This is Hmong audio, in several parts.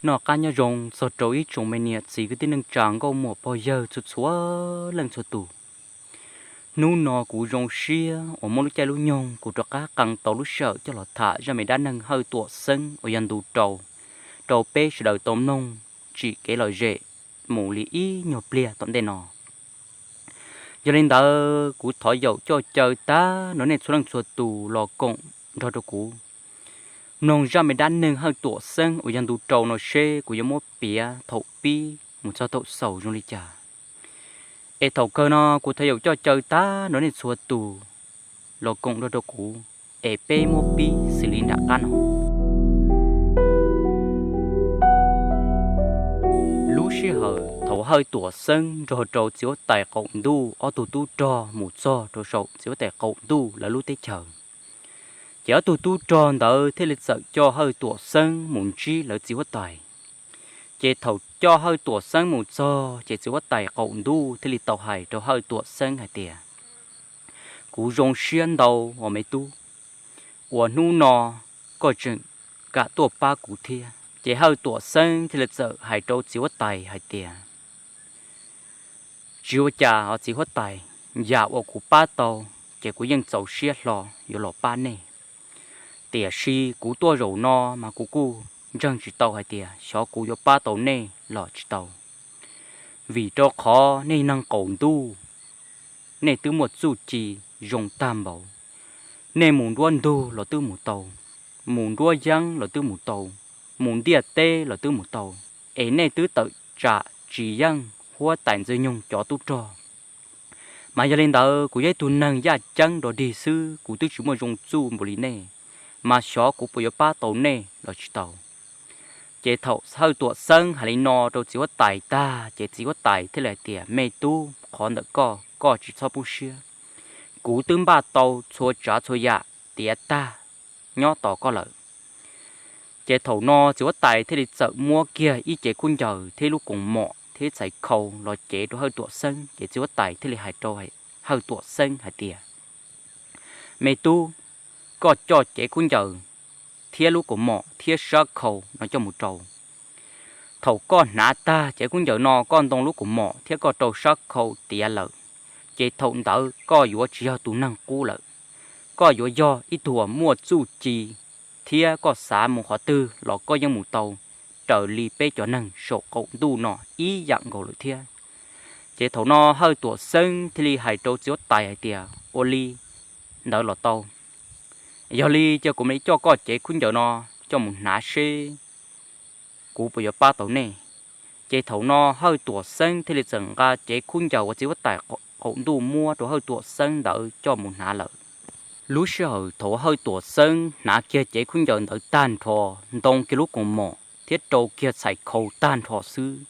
Noj qab nyob zoo txog rau ib tsoom me niam txiv kwv tij neej tsa nkauj muam pog yawg txhua txhua leej txhua tus. Hnub no kuv zoo siab uas muaj lub caij lub nyoog kuv rov qab qee tau lub sij hawm coj los tham zaj me dab neeg Hawj Tuam Xeeb uas yog ntu rau, rau peb sawv daws tau mloog tsim kev lom zem mus li ib nyuag pliag tom ntej no. Yog li ntawd kuv thov yaum coj caw tag nrho nej txhua leej txhua tus los koom nrog rau kuv mloog zaj me dab neeg Hawj Tuam Xeeb uas yog ntu rau no seb kuv yuav muab piav thaum pib mus txog thaum xaus zoo li cas. Es thaum kawg no kuv thov yaum coj caw tag nrho nej txhua tus los koom nrog rau kuv, es peb muab pib xws li nram qab no. Lub sij hawm thaum Hawj Tuam Xeeb nrog rau txiv huab tais qaum ntuj ob tug tub rog mus txog rau saum txiv huab tais qaum ntuj lawv lub teb chaws, ces ob tug tub rog ntawd thiaj li txawm coj Hawj Tuam Xeeb mus ntsib lawv txiv huab tais. Ces thaum coj Hawj Tuam Xeeb mus txog ces txiv huab tais qaum ntuj thiaj li tau hais rau Hawj Tuam Xeeb hais tias, kuv zoo siab ntau os me tub, uas hnub no koj tseem kam tuaj pab kuv thiab. Ces Hawj Tuam Xeeb thiaj li txawm hais rau txiv huab tais hais tias, tsis ua cas os txiv huab tais, yam uas kuv pab tau ces kuv yeej txaus siab hlo yuav los pab nej. Tiam sis kuv tuaj zaum no mas kuv kuj ntseeg tsis tau hais tias xyov kuv yuav pab tau nej los tsis tau. Vim rau qhov nej neeg qaum ntuj, nej twb muaj txuj ci zoo tag npaum. Nej mus nruab ntug los twb mus tau, mus nruab yeeb los twb mus tau, mus ntiaj teb los twb mus tau, es nej twb tawm tsam tsis yeej huab tais Ntxwg Nyoog cov tub rog. Mas yog li ntawd kuv yog ib tug neeg yaj ceeb dog dig xwb, kuv twb tsis muaj zoo txuj npaum li nej, mas xyov kuv puas yuav pab tau nej los tsis tau. Ces thaum Hawj Tuam Xeeb hais li no rau txiv huab tais tag ces txiv huab tais thiaj li hais tias, me tub, qhov ntawm koj, koj tsis txhob poob siab. Kuv twb npaj tau txhua tsav txhua yam tiav tag nyob tos koj lawm. Ces thaum no txiv huab tais thiaj li txawm muab kiag ib cev khaub ncaws thiab lub kaus mom thiab txhais khau los cev rau Hawj Tuam Xeeb, ces txiv huab tais thiaj li hais rau Hawj Tuam Xeeb hais tias, me tub, koj coj cev khaub ncaws thiab lub kaus mom thiab sab khau no coj mus rau. Thaum koj hnav tag cev khaub ncaws no, koj ntoo lub kaus mom thiab koj rau sab khau tiav lawm, ces thaum ntawd koj yuav tsis yog tus neeg qub lawm. Koj yuav yog ib tug uas muaj txuj ci, thiab koj xav mus qhov twg los koj yeej mus tau raws li peb cov neeg saum qaum ntuj no ib yam nkaus lawm thiab. Ces thaum no Hawj Tuam Xeeb thiaj li hais rau txiv huab tais hais tias, ua li ntawd los tau. Yog li ces kuv mam li coj koj cev khaub ncaws no coj mus hnav seb kuv puas yuav pab tau nej. Ces thaum no Hawj Tuam Xeeb thiaj li txawm nqa cev khaub ncaws uas txiv huab tais qaum ntuj muab rau Hawj Tuam Xeeb ntawd coj mus hnav lawm. Lub sij hawm thaum Hawj Tuam Xeeb hnav kiag cev khaub ncaws ntawd tag nrho, ntoo kiag lub kaus mom thiab rau kiag txhais khau tag nrho xwb,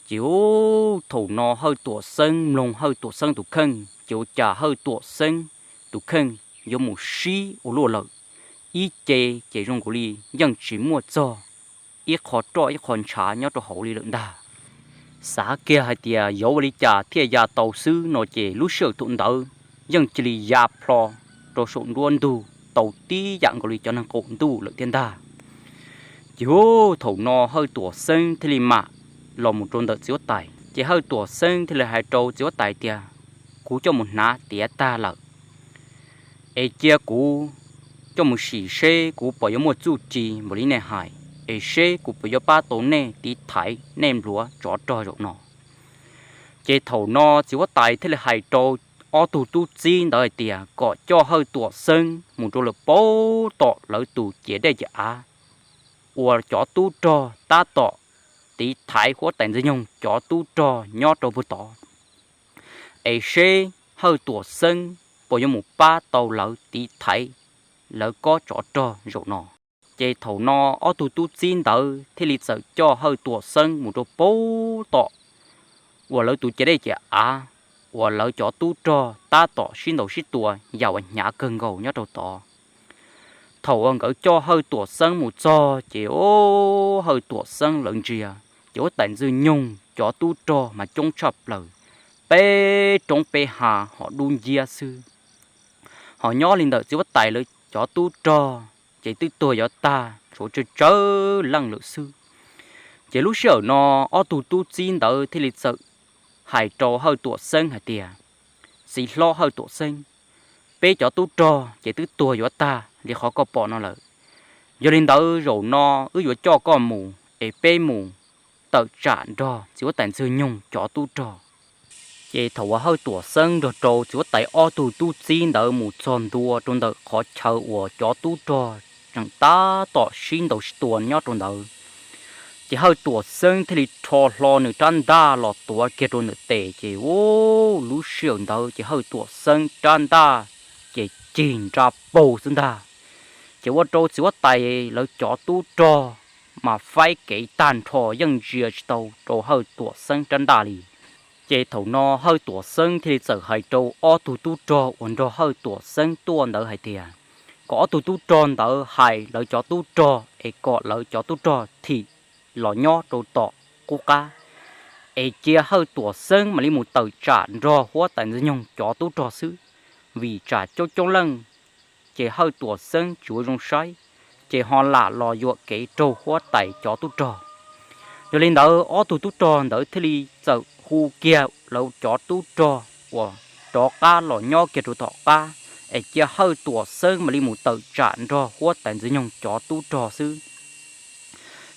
ces ub, thaum no Hawj Tuam Xeeb mloog Hawj Tuam Xeeb tus kheej ces ua cas Hawj Tuam Xeeb tus kheej yuav mus sib ua luaj lawm. Ib ce ces zoo nkaus li yeej tsis muaj txog ib qho roj ib qho ntshav nyob rau hauv li lawm ntag. Xav kiag hais tias yuav ua li cas thiaj ya tau xwb no ces lub sij hawm thaum ntawd yeej cia li ya plho rau saum nruab ntug tau tib yam nkaus li cov neeg qaum ntuj lawm thiab ntag. Ces ub, thaum no Hawj Tuam Xeeb thiaj li mam los mus rau ntawm txiv huab tais, ces Hawj Tuam Xeeb thiaj li hais rau txiv huab tais tias, kuv coj mus hnav tiav tag lawm, es cia kuv coj mus sim seb kuv puas yuav muaj txuj ci npaum li nej hais, es seb kuv puas yuav pab tau nej tiv thaiv nej npluav tsov rog zaum no. Ces thaum no txiv huab tais thiaj li hais rau ob tug tub txib ntawd hais tias kom coj Hawj Tuam Xeeb mus rau lawm puag tom lawv tus ciav dej ciav av uas cov tub rog tab tom tiv thaiv huab tais Ntxwg Nyoog cov tub rog nyob rau puag tod, es seb Hawj Tuam Xeeb puas yuav mus pab tau lawv tiv thaiv lawv kob tsov rog zaum no. Ces thaum no ob tug tub txib ntawd thiaj li txawm coj Hawj Tuam Xeeb mus rau puag tom uas lawv tus ciav dej ciav av uas lawv cov tub rog tab tom sib ntaus sib tua yam uas hnyav kawg nkaus nyob rau tod. Thaum uas nkawd coj Hawj Tuam Xeeb mus txog ces ub, Hawj Tuam Xeeb lawv ntsia, ces huab tais Ntxwg Nyoog cov tub rog mas coob tshaj plaws, peb roob peb hav ho dub nciab xwb. Ho nyob li ntawm txiv huab tais lawv cov tub rog ces twb tuag yuav tag, tshuav tsawg tsawg leej lawm xwb. Ces lub sij hawm no ob tug tub txib ntawd thiaj li txawm hais rau Hawj Tuam Xeeb hais tias, txiv hlob Hawj Tuam Xeeb, peb cov tub rog ces twb tuag yuav tag li qhov koj pom no lawm. Yog li ntawd zaum no wb yuav coj koj mus es peb mus tawm tsam nrog txiv huab tais Ntxwg Nyoog cov tub rog. Ces thaum uas Hawj Tuam Xeeb nrog rau txiv huab tais ob tug tub txib ntawd mus txog ntua rau ntawm qhov chaw uas cov tub rog tseem tab tom sib ntaus sib tua nyob rau ntawd, ces Hawj Tuam Xeeb thiaj li rho hlo nws rab ntaj los tuav kiag rau ntawm tes, ces u, lub sij hawm ntawd ces Hawj Tuam Xeeb rab ntaj ces cig nra paug xwb ntag. Ces ua rau txiv huab tais lawv cov tub rog mas faib kev tag nrho, yeej ntsia tsis tau rau Hawj Tuam Xeeb rab ntaj li. Ces thaum no Hawj Tuam Xeeb thiaj li txawm hais rau ob tug tub rog uas nrog Hawj Tuam Xeeb tuaj ntawd hais tias, kom ob tug tub rog ntawd hais lawv cov tub rog es kom lawv cov tub rog thim los nyob rau tom qub qab, es cia Hawj Tuam Xeeb mam li mus tawm tsam nrog huab tais Ntxwg Nyoog cov tub rog xwb, vim tsam coob coob leej ces Hawj Tuam Xeeb tsis ua zoo saib, ces ho lam los yuam kev raug huab tais cov tub rog. Yog li ntawd ob tug tub rog ntawd thiaj li txawm hu kiag lawv cov tub rog uas rov qab los nyob kiag rau tom qab, es cia Hawj Tuam Xeeb mam li mus tawm tsam nrog huab tais Ntxwg Nyoog cov tub rog xwb.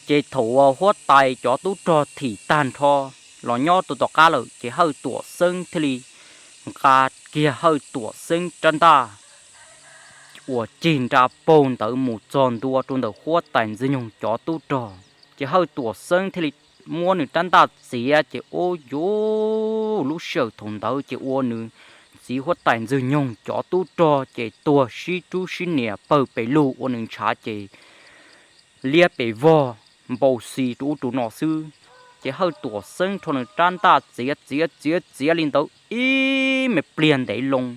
Ces thaum uas huab tais cov tub rog thim tag nrho los nyob rau tom qab lawm, ces Hawj Tuam Xeeb thiaj li nqa kiag Hawj Tuam Xeeb rab ntaj uas cig nra paug ntawd mus txog ntua rau ntawm huab tais Ntxwg Nyoog cov tub rog. Ces Hawj Tuam Xeeb thiaj li muab nws rab ntaj txiav, ces ua yuv, lub sij hawm thaum ntawd ces ua nws txiv huab tais Ntxwg Nyoog cov tub rog ces tuag sib rub sib nias pawg pes lug, ua nws ntshav ces liab pes vog npau xi rau ub rau no xwb. Ces Hawj Tuam Xeeb rho nws rab ntaj txiav txiav txiav txiav li ntawd ib me pliag ntev loo,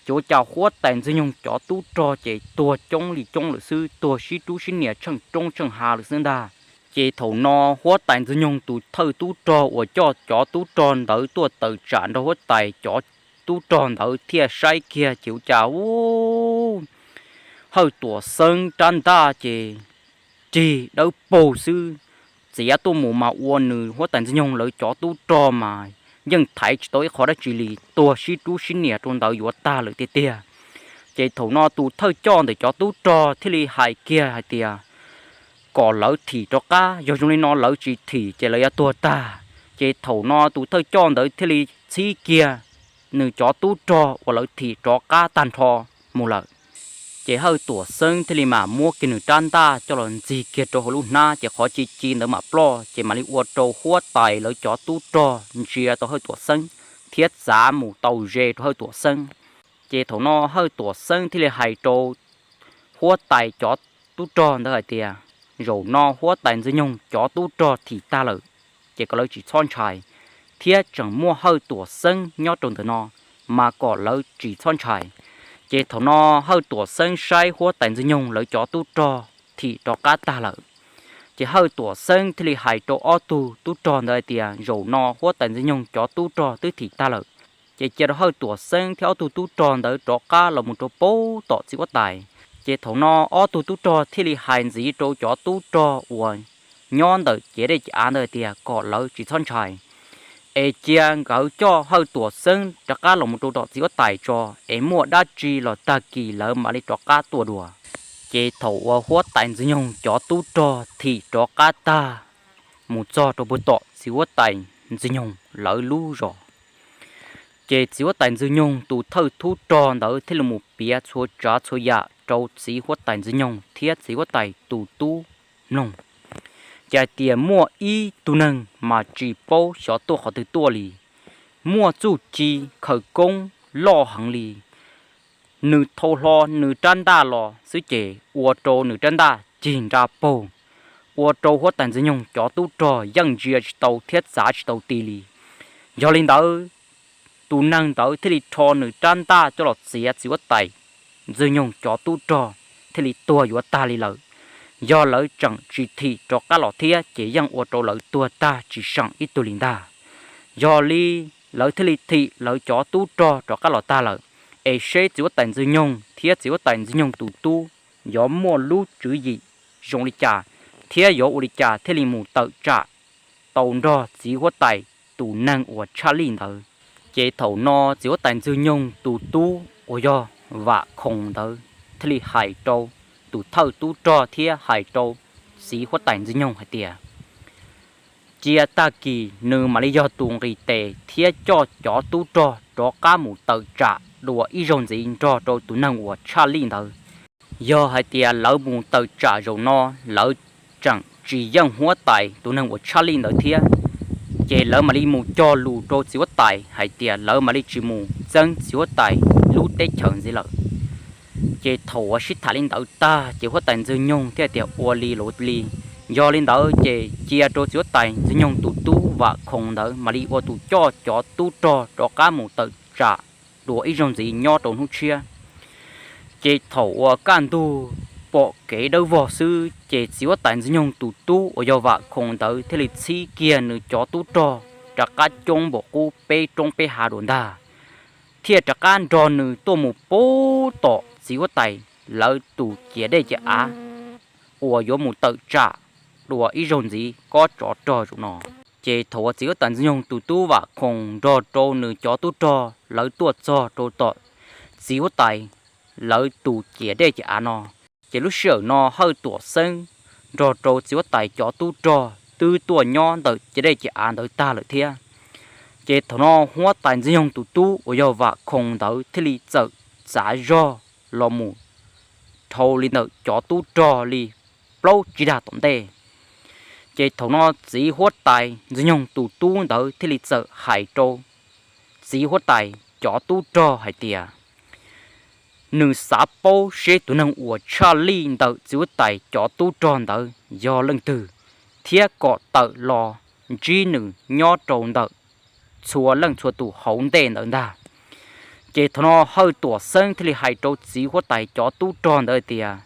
ces ua cas huab tais Ntxwg Nyoog cov tub rog ces tuag coob li coob lawm xwb, tuag sib rub sib nias tsheej roob tsheej hav lawm xwb ntag. Ces thaum no huab tais Ntxwg Nyoog tus thawj tub rog uas coj cov tub rog ntawd tuaj tawm tsam nrog huab tais cov tub rog ntawd thiaj saib kiag, ces ua cas u, Hawj Tuam Xeeb rab ntaj ces cig dawb paug xwb, txiav tuaj mus mas ua nws huab tais Ntxwg Nyoog lawv cov tub rog mas yeej thaiv tsis tau ib qho dab tsi li, tuag sib rub sib nias rau ntawd yuav tag lawm tiag tiag. Ces thaum no tus thawj coj ntawm cov tub rog thiaj li hais kiag hais tias kom lawv thim rov qab, yog zoo li no lawv tsis thim ces lawv yuav tuag tag. Ces thaum no tus thawj coj ntawd thiaj li txhib kiag nws cov tub rog uas lawv thim rov qab tag nrho mus lawm. Ces Hawj Tuam Xeeb thiaj li mam muab kiag nws rab ntaj coj los ntxig kiag rau hauv lub hnab, ces qhov ci ci ntawd mam ploj, ces mam li ua rau huab tais lawv cov tub rog ntsia tau Hawj Tuam Xeeb thiab txav mus tau ze rau Hawj Tuam Xeeb. Ces thaum no Hawj Tuam Xeeb thiaj li hais rau huab tais cov tub rog ntawd hais tias, zaum no huab tais Ntxwg Nyoog cov tub rog thim tag lawm, ces kom lawv tsis txhob ntshai, thiab tseem muaj Hawj Tuam Xeeb nyob rau ntawm no, mas kom lawv tsis txhob ntshai. Ces thaum no Hawj Tuam Xeeb saib huab tais Ntxwg Nyoog lawv cov tub rog thim rov qab tag lawm, ces Hawj Tuam Xeeb thiaj li hais rau ob tug tub rog ntawd hais tias, zaum no huab tais Ntxwg Nyoog cov tub rog twb thim tag lawm, ces cia rau Hawj Tuam Xeeb thiab ob tug tub rog ntawd rov qab los mus rau pem tom txiv huab tais. Ces thaum no ob tug tub rog thiaj li hais ntxiv rau cov tub rog uas nyob ntawm cev dej cev av ntawd hais tias kom lawv tsis txhob ntshai, es cia nkawd coj Hawj Tuam Xeeb rov qab los mus rau tom txiv huab tais tso, es muaj dab tsi los tag kis lawv mam li rov qab tuaj dua. Ces thaum uas huab tais Ntxwg Nyoog cov tub rog thim rov qab tag mus txog rau puag tom txiv huab tais Ntxwg Nyoog lawv lub zos, ces txiv huab tais Ntxwg Nyoog tus thawj tub rog ntawd thiaj li mus piav txhua tsav txhua yam rau txiv huab tais Ntxwg Nyoog thiab txiv huab tais tus tub mloog. Ces hais tias muaj ib tug neeg mas tsis paub xyov tuaj qhov twg tuaj li, muaj txuj ci khawv koob loj heev li. Nws thau hlo nws rab ntaj los xwb ces ua rau nws rab ntaj cig nra paug, ua rau huab tais Ntxwg Nyoog cov tub rog yeej ntsia tsis tau thiab txav tsis tau ti li. Yog li ntawd, tus neeg ntawd thiaj li rho nws rab ntaj coj los txiav txiv huab tais Ntxwg Nyoog cov tub rog thiaj li tuag yuav tag li lawm. Yog lawv tseem tsis thim rov qab los thiab ces yeej ua rau lawv tuag tag tsis seem ib tug li ntag. Yog li lawv thiaj li thim lawv cov tub rog rov qab los tag lawm, es seb txiv huab tais Ntxwg Nyoog thiab txiv huab tais Ntxwg Nyoog tus tub yuav muaj lub tswv yim zoo li cas, thiab yuav ua li cas thiaj li mus tawm tsam tau nrog txiv huab tais tus neeg uas tshaj lij ntawd. Ces thaum no txiv huab tais Ntxwg Nyoog tus tub uas yog Vam Khoom ntawd thiaj li hais rau tus thawj tub rog thiab hais rau txiv huab tais Ntxwg Nyoog hais tias, cia tag kis nws mam li yog tus nqis tes thiab coj cov tub rog rov qab mus tawm tsam dua ib zaug ntxiv nrog rau tus neeg uas tshaj lij ntawd. Yog hais tias lawv mus tawm tsam zaum no, lawv tseem tsis yeej huab tais tus neeg uas tshaj lij ntawd thiab, ces lawv mam li mus cog lus rau txiv huab tais hais tias lawv mam li tsis mus txeeb txiv huab tais lub teb chaws ntxiv lawm. Ces thaum uas sib tham li ntawd tag ces huab tais Ntxwg Nyoog thiaj tias ua li los li. Yog li ntawd ces cia rau txiv huab tais Ntxwg Nyoog tus tub Vam Khoom ntawd mam li ua tus coj cov tub rog rov qab mus tawm tsam dua ib zaug ntxiv nyob rau hnub tshiab. Ces thaum uas kaj ntug pom kev dawb vog xwb ces txiv huab tais Ntxwg Nyoog tus tub uas yog Vam Khoom ntawd thiaj li txhib kiag nws cov tub rog rov qab coob npaum qub peb roob peb hav dua ntag, thiaj rov qab nrog nws tuaj mus pub tom txiv huab tais lawv tus ciam dej ciam av uas yuav mus tawm tsam dua ib zaug ntxiv kob tsov rog zaum no. Ces thaum uas txiv huab tais Ntxwg Nyoog tus tub Vam Khoom nrog rau nws cov tub rog lawv tuaj txog rau tom txiv huab tais lawv tus ciam dej ciam av no, ces lub sij hawm no Hawj Tuam Xeeb nrog rau txiv huab tais cov tub rog twb tuaj nyob ntawm ciam dej ciam av ntawd tag lawm thiab. Ces thaum no huab tais Ntxwg Nyoog tus tub uas yog Vam Khoom ntawd thiaj li txawm txav zog los mus dhau li ntawm cov tub rog li plaub tsib dag tom ntej. Ces thaum no txiv huab tais Ntxwg Nyoog tus tub ntawd thiaj li txawm hais rau txiv huab tais cov tub rog hais tias, nws xav paub seb tus neeg uas tshaj lij ntawm txiv huab tais cov tub rog ntawd yog leej twg, thiab kom tawm los ntsib nws nyob rau ntawm txhua leej txhua tus hauv ntej ntawd ntag. Ces thaum no Hawj Tuam Xeeb thiaj li hais rau txiv huab tais cov tub rog ntawd tias,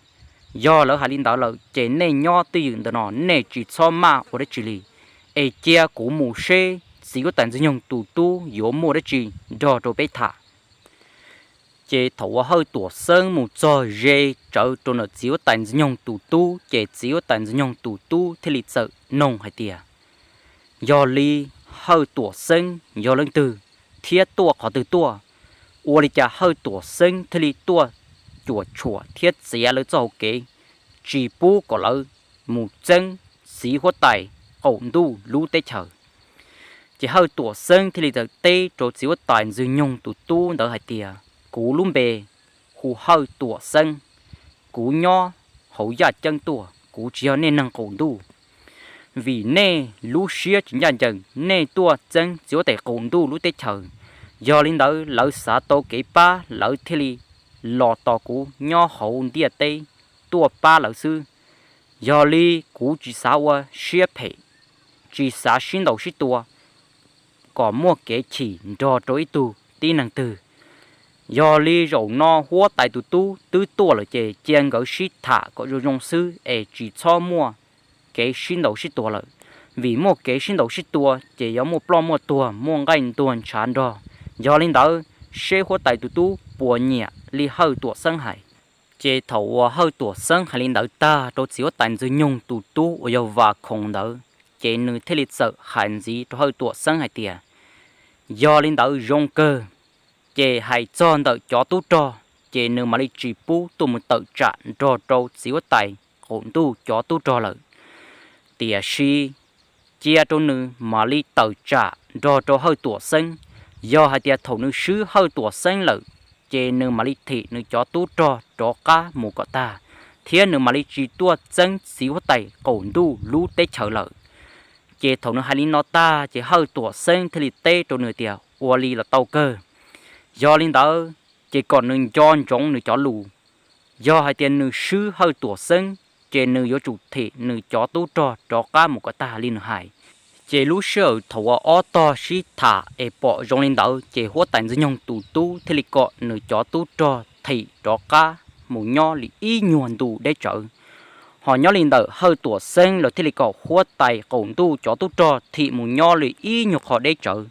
yog lawv hais li ntawd lawm ces nej nyob twj ywm ntawm no, nej tsis txhob maj ua dab tsi li, es cia kuv mus seb txiv huab tais Ntxwg Nyoog tus tub yuav muaj dab tsi nrog rau peb tham. Ces thaum uas Hawj Tuam Xeeb mus txog ze tsawv rau ntawm txiv huab tais Ntxwg Nyoog tus tub, ces txiv huab tais Ntxwg Nyoog tus tub thiaj li txawm noog hais tias, yog li Hawj Tuam Xeeb yog leej twg thiab tuaj qhov twg tuaj? Ua li cas Hawj Tuam Xeeb thiaj li tuaj cuam tshuam thiab txiav lawv txoj hauv kev, tsis pub kom lawv mus txeeb txiv huab tais qaum ntuj lub teb chaws? Ces Hawj Tuam Xeeb thiaj li txawm teb rau txiv huab tais Ntxwg Nyoog tus tub ntawd hais tias, kuv lub npe hu Hawj Tuam Xeeb, kuv nyob hauv yaj ceeb tuaj, kuv tsis yog nej neeg qaum ntuj. Vim nej lub siab tsis ncaj ncees, nej tuaj txeeb txiv huab tais qaum ntuj lub teb chaws. Yog li ntawd lawv xav tau kev pab, lawv thiaj li los tos kuv nyob hauv ntiaj teb tuaj pab lawv xwb. Yog li kuv tsis xav ua siab phem, tsis xav sib ntaus sib tua kom muaj kev chim nrog rau ib tug tib neeg twg. Yog li zaum no huab tais tus tub twb tuaj lawm ces cia nkawd sib tham kom zoo zoo xwb es tsis txhob muaj kev sib ntaus sib tua lawm. Vim muaj kev sib ntaus sib tua ces yuav muaj ploj muaj tuag, muaj nqaij ntuag ntshav nrog. Yog li ntawd, seb huab tais tus tub puas nyiam li Hawj Tuam Xeeb hais. Ces thaum uas Hawj Tuam Xeeb hais li ntawd tag rau txiv huab tais Ntxwg Nyoog tus tub uas yog Vam Khoom ntawd, ces nws thiaj li txawm hais ntxiv rau Hawj Tuam Xeeb hais tias, yog li ntawd zoo kawg. Ces hais txog ntawm cov tub rog, ces nws mam li tsis pub tuaj mus tawm tsam nrog rau txiv huab tais qaum ntuj cov tub rog lawm. Tiam sis cia rau nws mam li tawm tsam nrog rau Hawj Tuam Xeeb. Yog hais tias thaum nws swb Hawj Tuam Xeeb lawm, ces nws mam li thim nws cov tub rog rov qab mus kom tag, thiab nws mam li tsis tuaj txeeb txiv huab tais qaum ntuj lub teb chaws lawm. Ces thaum nws hais li no tag, ces Hawj Tuam Xeeb thiaj li teb rau nws tias, ua li los tau kawg. Yog li ntawd, ces kom nws nco ntsoov nws cov lus. Yog hais tias nws swb Hawj Tuam Xeeb, ces nws yuav tsum thim nws cov tub rog rov qab mus kom tag li nws hais. Ces lub sij hawm thaum uas ob tog sib tham es pom zoo li ntawd, ces huab tais Ntxwg Nyoog tus tub thiaj li kom nws cov tub rog thim rov qab mus nyob li ib nyuag ntu deb tsawv. Ho nyob li ntawm Hawj Tuam Xeeb los thiaj li kom huab tais qaum ntuj cov tub rog thim mus nyob li ib nyuag qho deb tsawv,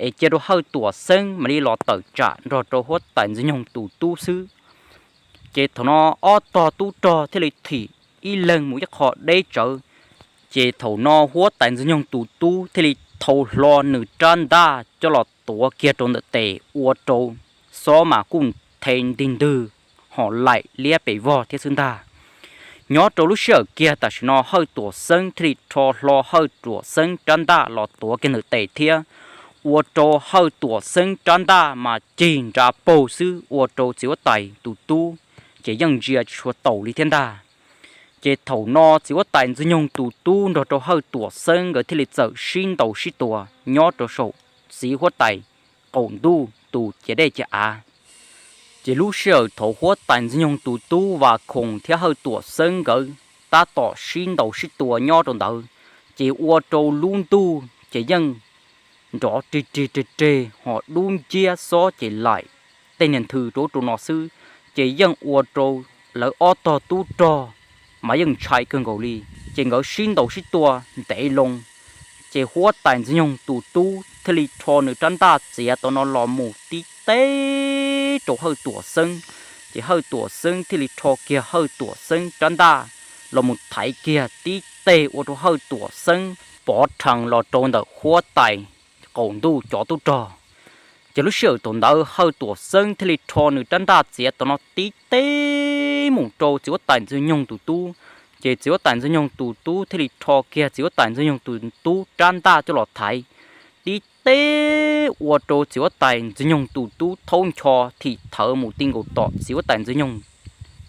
es cia rau Hawj Tuam Xeeb mam li los tawm tsam nrog rau huab tais Ntxwg Nyoog tus tub xwb. Ces thaum no ob tog tub rog thiaj li thim ib leeg mus ib qho deb tsawv, Ces thaum no huab tais Ntxwg Nyoog tus tub thiaj li thau hlo nws rab ntaj coj los tuav kiag rau ntawm tes ua rau xob mas kuj the ntig ntwg ho laim liab pes vog thiab xwb ntag. Nyob rau lub sij hawm kiag tam sim no Hawj Tuam Xeeb thiaj li rho hlo Hawj Tuam Xeeb rab ntaj los tuav kiag ntawm tes thiab ua rau Hawj Tuam Xeeb rab ntaj mas cig nra paug xwb ua rau txiv huab tais tus tub ces yeej ntsia tsis tshua taus li thiab ntag. Ces thaum no txiv huab tais Ntxwg Nyoog tus tub nrog rau Hawj Tuam Xeeb nkawd thiaj li txawm sib ntaus sib tua nyob rau saum txiv huab tais qaum ntuj tus ciav dej ciav av. Ces lub sij hawm thaum huab tais Ntxwg Nyoog tus tub Vam Khoom thiab Hawj Tuam Xeeb nkawd tab tom sib ntaus sib tua nyob rau ntawd, ces ua rau lub ntuj ces yeej nrov rig rig reg reg ho dub nciab xob ces laim tej niag ntws rau ub rau no xwb, ces yeej ua rau lawv ob tog tub rog mas yeej ntshai kawg nkaus li. Ces nkawd sib ntaus sib tua ntev loo, ces huab tais Ntxwg Nyoog tus tub thiaj li rho nws rab ntaj txiav tom no los mus tib teb rau Hawj Tuam Xeeb. Ces Hawj Tuam Xeeb thiaj li rho kiag Hawj Tuam Xeeb rab ntaj los mus thaiv kiag tib teg ua rau Hawj Tuam Xeeb pov rhees los rau ntawm huab tais qaum ntuj cov tub rog. Ces lub sij hawm thaum ntawd Hawj Tuam Xeeb thiaj li rho nws rab ntaj txiav tom no tib teb mus rau txiv huab tais Ntxwg Nyoog tus tub. Ces txiv huab tais Ntxwg Nyoog tus tub thiaj li rho kiag txiv huab tais Ntxwg Nyoog tus tub rab ntaj coj los thaiv tib teb ua rau txiv huab tais Ntxwg Nyoog tus tub thaub ncho thim thawv mus ti nkaus tom txiv huab tais Ntxwg Nyoog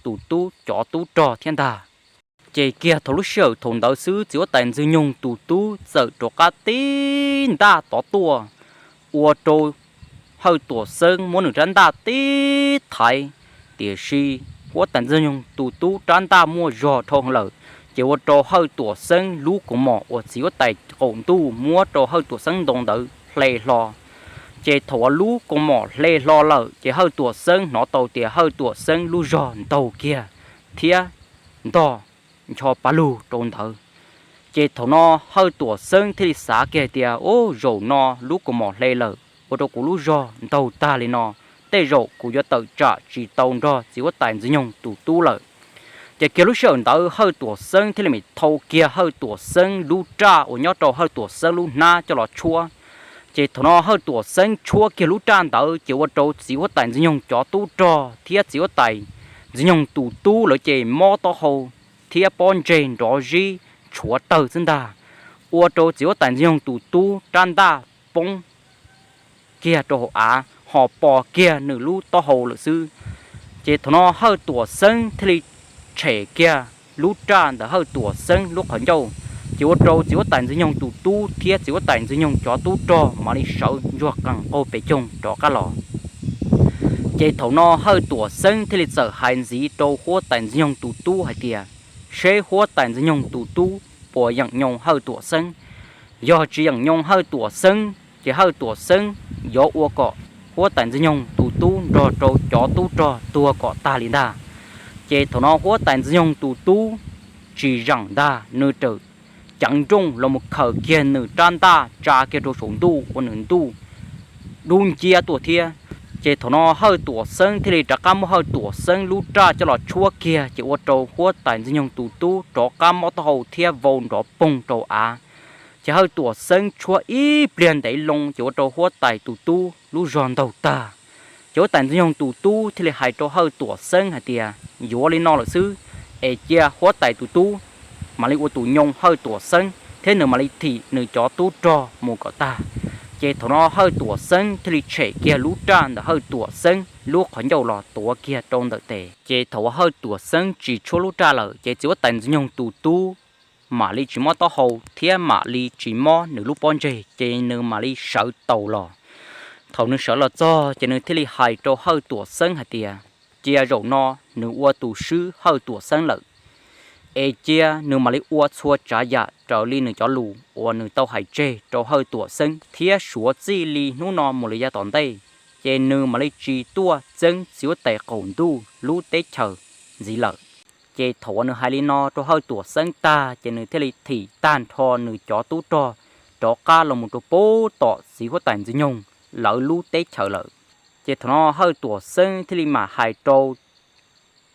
tus tub cov tub rog thiab ntag. Ces kiag thaum lub sij hawm thaum ntawd xwb txiv huab tais Ntxwg Nyoog tus tub txawm rov qab tib ntaj tod tuaj, ua rau Hawj Tuam Xeeb muab nws rab ntaj tib thaiv, tiam sis huab tais Ntxwg Nyoog tus tub rab ntaj muaj zog dhau heev lawm, ces ua rau Hawj Tuam Xeeb lub kaus mom uas txiv huab tais qaum ntuj muab rau Hawj Tuam Xeeb ntoo ntawd hle hlo. Ces thaum uas lub kaus mom hle hlo lawm ces Hawj Tuam Xeeb hnov tau tias Hawj Tuam Xeeb lub zog ntaug kiag thiab ntog ncho pa lug rau ntawd. Ces thaum no Hawj Tuam Xeeb thiaj li xav kiag tias, Ub, zaum no lub kaus mom hle lawm ua rau kuv lub zog ntaug tag li no, tej zaum kuv yuav tawm tsam tsis tau nrog txiv huab tais Ntxwg Nyoog tus tub lawm. Ces kiag lub sij hawm ntawd Hawj Tuam Xeeb thiaj li mam thau kiag Hawj Tuam Xeeb lub raj uas nyob rau Hawj Tuam Xeeb lub hnab coj los tshuab. Ces thaum no Hawj Tuam Xeeb tshuab kiag lub raj ntawd ces ua rau txiv huab tais Ntxwg Nyoog cov tub rog thiab txiv huab tais Ntxwg Nyoog tus tub lawv ces mob taub hau thiab pob ntseg nrov zib tshuav tawg xwb ntag, ua rau txiv huab tais Ntxwg Nyoog tus tub rab ntaj poob kiag rau hauv av ho pos kiag nws lub taub hau lawm xwb. Ces thaum no Hawj Tuam Xeeb thiaj li tshem kiag lub raj ntawm Hawj Tuam Xeeb lub qhov ncauj, ces ua rau txiv huab tais Ntxwg Nyoog tus tub thiab txiv huab tais Ntxwg Nyoog cov tub rog mam li sawv ntsuag qees qaug pes coog rov qab los. Ces thaum no Hawj Tuam Xeeb thiaj li txawm hais ntxiv rau huab tais Ntxwg Nyoog tus tub hais tias, seb huab tais Ntxwg Nyoog tus tub puas yeem nyoo Hawj Tuam Xeeb. Yog tsis yeem nyoo Hawj Tuam Xeeb ces Hawj Tuam Xeeb yuav ua kom huab tais Ntxwg Nyoog tus tub nrog rau cov tub rog tuag kom tag li ntag. Ces thaum no huab tais Ntxwg Nyoog tus tub tsis zeem ntag, nws txawm ceev nrooj los mus khaws kiag nws rab ntaj tsa kiag rau saum ntuj ua nws ntuj dub nciab tuaj thiab. Ces thaum no Hawj Tuam Xeeb thiaj li rov qab muab Hawj Tuam Xeeb lub raj coj los tshuab kiag ces ua rau huab tais Ntxwg Nyoog tus tub rov qab mob taub hau thiab vau nrov poog rau av. Ces Hawj Tuam Xeeb tshuab ib pliag ntev loo ces ua rau huab tais tus tub lub zog ntaug tag. Ces huab tais Ntxwg Nyoog tus tub thiaj li hais rau Hawj Tuam Xeeb hais tias, yuav li no lawm xwb, es cia huab tais tus tub mam li ua tus nyoo Hawj Tuam Xeeb thiab nws mam li thim nws cov tub rog mus kom tag. Ces thaum no Hawj Tuam Xeeb thiaj li tshem kiag lub raj ntawm Hawj Tuam Xeeb lub qhov ncauj los tuav kiag rau ntawm tes. Ces thaum uas Hawj Tuam Xeeb tsis tshuab lub raj lawm ces txiv huab tais Ntxwg Nyoog tus tub mam li tsis mob taub hau thiab mam li tsis mob nws lub pob ntseg ces nws mam li sawv taus los. Thaum nws sawv los txog ces nws thiaj li hais rau Hawj Tuam Xeeb hais tias, cia zaum no nws ua tus swb Hawj Tuam Xeeb lawm, es cia nws mam li ua txhua tsav yam raws li nws cov lus uas nws tau hais tseg rau Hawj Tuam Xeeb thiab suav txij li hnub no mus li yav tom ntej, ces nws mam li tsis tuaj txeeb txiv huab tais qaum ntuj lub teb chaws ntxiv lawm. Ces thaum uas nws hais li no rau Hawj Tuam Xeeb tag ces nws thiaj li thim tag nrho nws cov tub rog rov qab los mus rau pem tom txiv huab tais Ntxwg Nyoog lawv lub teb chaws lawm. Ces thaum no Hawj Tuam Xeeb thiaj li mam hais rau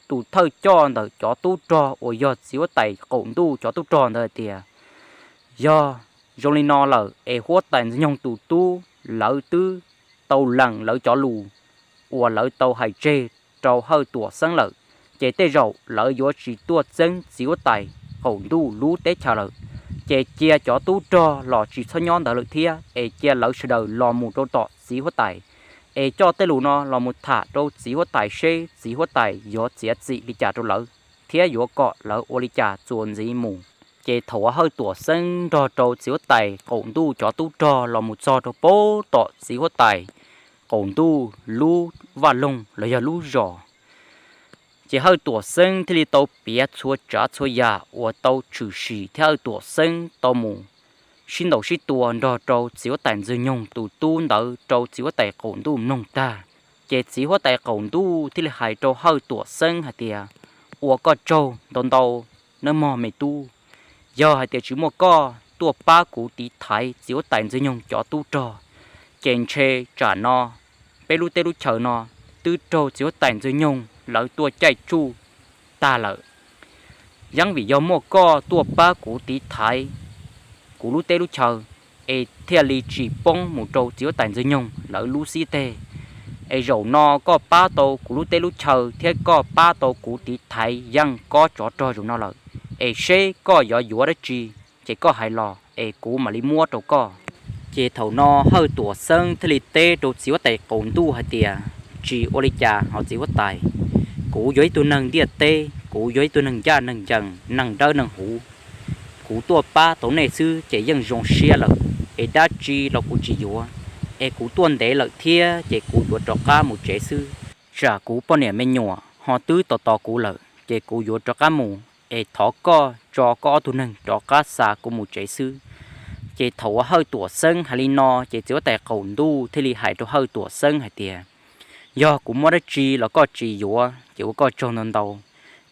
tus thawj coj ntawm cov tub rog uas yog txiv huab tais qaum ntuj cov tub rog ntawd hais tias, Yog zoo li no lawm es huab tais Ntxwg Nyoog tus tub lawv twb tau lees lawv cov lus uas lawv tau hais tseg rau Hawj Tuam Xeeb lawm, ces tej zaum lawv yuav tsis tuaj txeeb txiv huab tais qaum ntuj lub teb chaws lawm. Ces cia cov tub rog los tsis txhob nyob ntawd lawm thiab, es cia lawv sawv daws los mus rau tom txiv huab tais, es coj tej lus no los mus tham rau txiv huab tais seb txiv huab tais yuav txiav txim li cas rau lawv, thiab yuav kom lawv ua li cas txuas ntxiv mus. Ces thaum uas Hawj Tuam Xeeb nrog rau txiv huab tais qaum ntuj cov tub rog los mus txog rau pem tom txiv huab tais qaum ntuj lub vaj loog los yog lub zos, ces Hawj Tuam Xeeb thiaj li tau piav txhua tsav txhua yam uas tau tshwm sim thiab Hawj Tuam Xeeb tau mus sib ntaus sib tua nrog rau txiv huab tais Ntxwg Nyoog tus tub ntawd rau txiv huab tais qaum ntuj mloog tag. Ces txiv huab tais qaum ntuj thiaj li hais rau Hawj Tuam Xeeb hais tias, ua koj tsaug ntau ntau nawb mog me tub. Yog hais tias tsis muaj koj tuaj pab kuv tiv thaiv txiv huab tais Ntxwg Nyoog cov tub rog, ces ntshe tsam no peb lub teb lub chaws no twb raug txiv huab tais Ntxwg Nyoog lawv tuaj caij tsuj tag lawm. Yeeb vim yog muaj koj tuaj pab kuv tiv thaiv kuv lub teb lub chaw, es thiaj li tsis poob mus rau txiv huab tais Ntxwg Nyoog lawv lub xib teg. Es zaum no koj pab tau kuv lub teb lub chaw thiab koj pab tau kuv tiv thaiv yeej kob tsov rog zaum no lawm, es seb koj yuav yuav dab tsi, ces koj hais los es kuv mam li muab rau koj. Ces thaum no Hawj Tuam Xeeb thiaj li teb rau txiv huab tais qaum ntuj hais tias, tsis ua li cas hos txiv huab tais, kuv yog ib tug neeg ntiaj teb, kuv yog ib tug neeg ncaj neeg ncees, neeg dawb neeg huv. Kuv tuaj pab tau nej xwb ces yeej zoo siab lawm, es dab tsi los kuv tsis yuav, es kuv tuaj ntev lawm thiab ces kuv yuav rov qab mus tsev xwb. Tsam kuv poj niam me nyuam ho twb tos tos kuv lawm ces kuv yuav rov qab mus, es thov koj tso koj ob tug neeg rov qab xa kuv mus tsev xwb. Ces thaum uas Hawj Tuam Xeeb hais li no ces txiv huab tais qaum ntuj thiaj li hais rau Hawj Tuam Xeeb hais tias, yog kuv muab dab tsi los koj tsis yuav ces ua koj tsaug ntau ntau,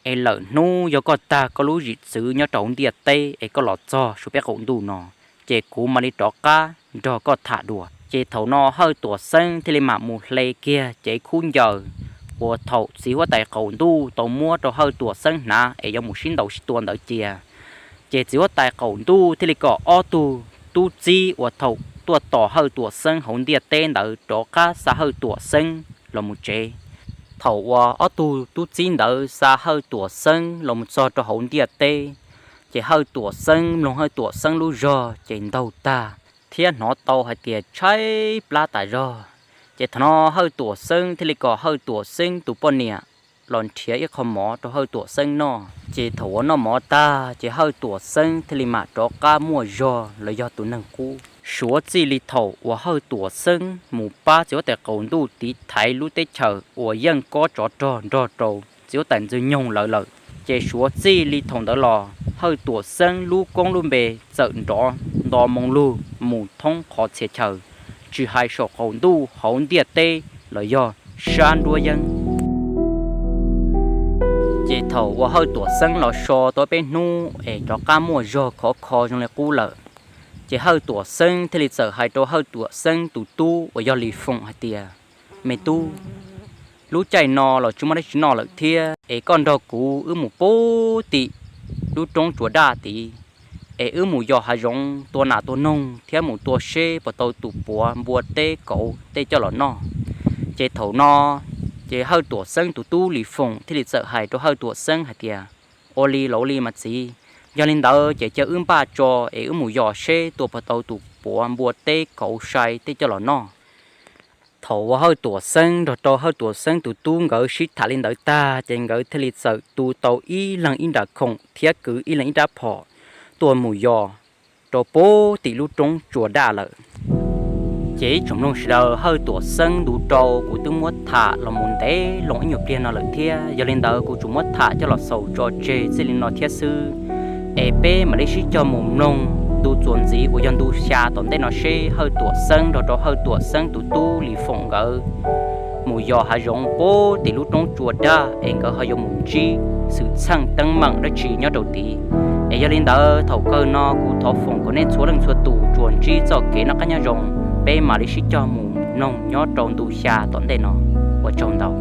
es lawm hnub yog koj tag koj lub zim txwv nyob rau hauv ntiaj teb es koj los txog saum peb qaum ntuj no, ces kuv mam li rov qab nrog koj tham dua. Ces thaum no Hawj Tuam Xeeb thiaj li mam mus hle kiag cev khub ncaws uas thaum txiv huab tais qaum ntuj tau muab rau Hawj Tuam Xeeb hnav es yuav mus sib ntaus sib tua ntawd cia. Ces txiv huab tais qaum ntuj thiaj li kom ob tug tub txib uas thaum tuaj tos Hawj Tuam Xeeb hauv ntiaj teb ntawd rov qab xa Hawj Tuam Xeeb los mus tsev. Thaum uas ob tug tub txib ntawd xa Hawj Tuam Xeeb los mus txog rau hauv ntiaj teb, ces Hawj Tuam Xeeb mloog Hawj Tuam Xeeb lub zog ces ntaug tag thiab hnov tau hais tias tshaib plab tas zog. Ces thaum no Hawj Tuam Xeeb thiaj li kom Hawj Tuam Xeeb tus poj niam los nrhiav ib qho mov rau Hawj Tuam Xeeb noj. Ces thaum uas noj mov tag ces Hawj Tuam Xeeb thiaj li mam rov qab muaj zog los yog tus neeg qub. Suav txij li thaum uas Hawj Tuam Xeeb mus pab txiv huab tais qaum ntuj tiv thaiv lub teb chaws uas yeej kob tsov rog nrog rau txiv huab tais Ntxwg Nyoog lawv lawm, ces suav txij li thaum ntawd los Hawj Tuam Xeeb lub koob lub npe txawm nrov nto moo lug mus thoob qhov txhia chaw, tsis hais saum qaum ntuj hauv ntiaj teb los yog sab nruab yeeb. Ces thaum uas Hawj Tuam Xeeb los so tau peb hnub es rov qab muaj zog khov kho zoo li qub lawm, ces Hawj Tuam Xeeb thiaj li txawm hais rau Hawj Tuam Xeeb tus tub uas yog Lis Foom hais tias, me tub, lub caij no los tsis muaj dab tsi noj lawm thiab, es koj nrog kuv wb mus pub tim lub roob Tsuas Daj tid, es wb mus yos hav zoov tua nas tua noog thiab mus tua seb puas tau tus puav npua teb kauv tej coj los noj. Ces thaum no, ces Hawj Tuam Xeeb tus tub Lis Foom thiaj li txawm hais rau Hawj Tuam Xeeb hais tias, ua li los ua li mas txiv, yog li ntawd ces cia wb npaj tso es wb mus yos seb tua puas tau tus puav npua teb kauv sai tej coj los noj. Thaum uas Hawj Tuam Xeeb nrog rau Hawj Tuam Xeeb tus tub nkawd sib tham li ntawd tag ces nkawd thiaj li txawm tu tau ib leeg ib nra khoom thiab kwv ib leeg ib rab phom tuaj mus yos rau pub tim lub roob Tsuas Daj lawm. Ces ib tsoom mloog sawv daws, Hawj Tuam Xeeb ntu rau kuv twb muab tham los mus ntev loo ib nyuag pliag no lawm thiab, yog li ntawd kuv tsuas muab tham coj los xaus tso tseg txij li no thiab xwb. Es peb mam li sib cog mus mloog ntu txuas ntxiv uas yog ntu xya tom ntej no seb Hawj Tuam Xeeb nrog rau Hawj Tuam Xeeb tus tub Lis Foom nkawd mus yos hav zoov pub tim lub roob Tsuas Daj es nkawd ho yuav mus ntsib xwm txheej teeb meem dab tsi nyob rau tid. Es yog li ntawd thaum kawg no kuv thov foom kom nej txhua leej txhua tus tsuas ntsib txoj kev noj qab nyob zoo, peb mam li sib cog mus mloog nyob rau ntu xya tom ntej no. Ua tsaug ntau.